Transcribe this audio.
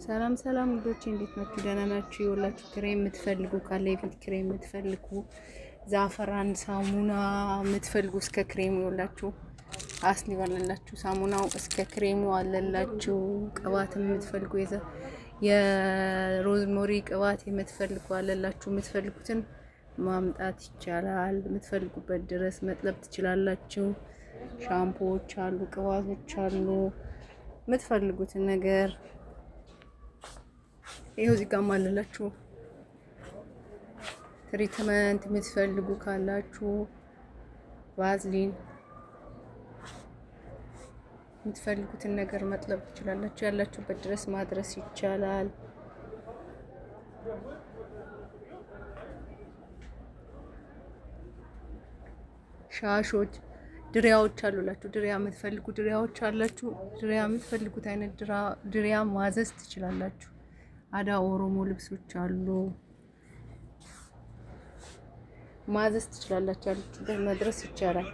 ሰላም ሰላም ውዶቼ፣ እንዴት ናችሁ? ደህና ናችሁ? የወላችሁ ክሬም የምትፈልጉ ካለ የፊት ክሬም የምትፈልጉ፣ ዛፈራን ሳሙና የምትፈልጉ እስከ ክሬሙ ይኸውላችሁ አስሊ አለላችሁ። ሳሙናው እስከ ክሬሙ አለላችሁ። ቅባት የምትፈልጉ፣ የ rosemary ቅባት የምትፈልጉ አለላችሁ። የምትፈልጉትን ማምጣት ይቻላል። የምትፈልጉበት ድረስ መጥለብ ትችላላችሁ። ሻምፖዎች አሉ፣ ቅባቶች አሉ። የምትፈልጉትን ነገር ይኸው እዚህ ጋር አለላችሁ። Treatment የምትፈልጉ ካላችሁ፣ ቫዝሊን የምትፈልጉትን ነገር መጥለብ ትችላላችሁ። ያላችሁበት ድረስ ማድረስ ይቻላል። ሻሾች፣ ድሪያዎች አሉላችሁ። ድሪያ የምትፈልጉ ድሪያዎች አላችሁ። ድሪያ የምትፈልጉት አይነት ድሪያ ማዘዝ ትችላላችሁ። አዳ ኦሮሞ ልብሶች አሉ። ማዘዝ ትችላላችሁ። ያላችሁበት መድረስ ይቻላል።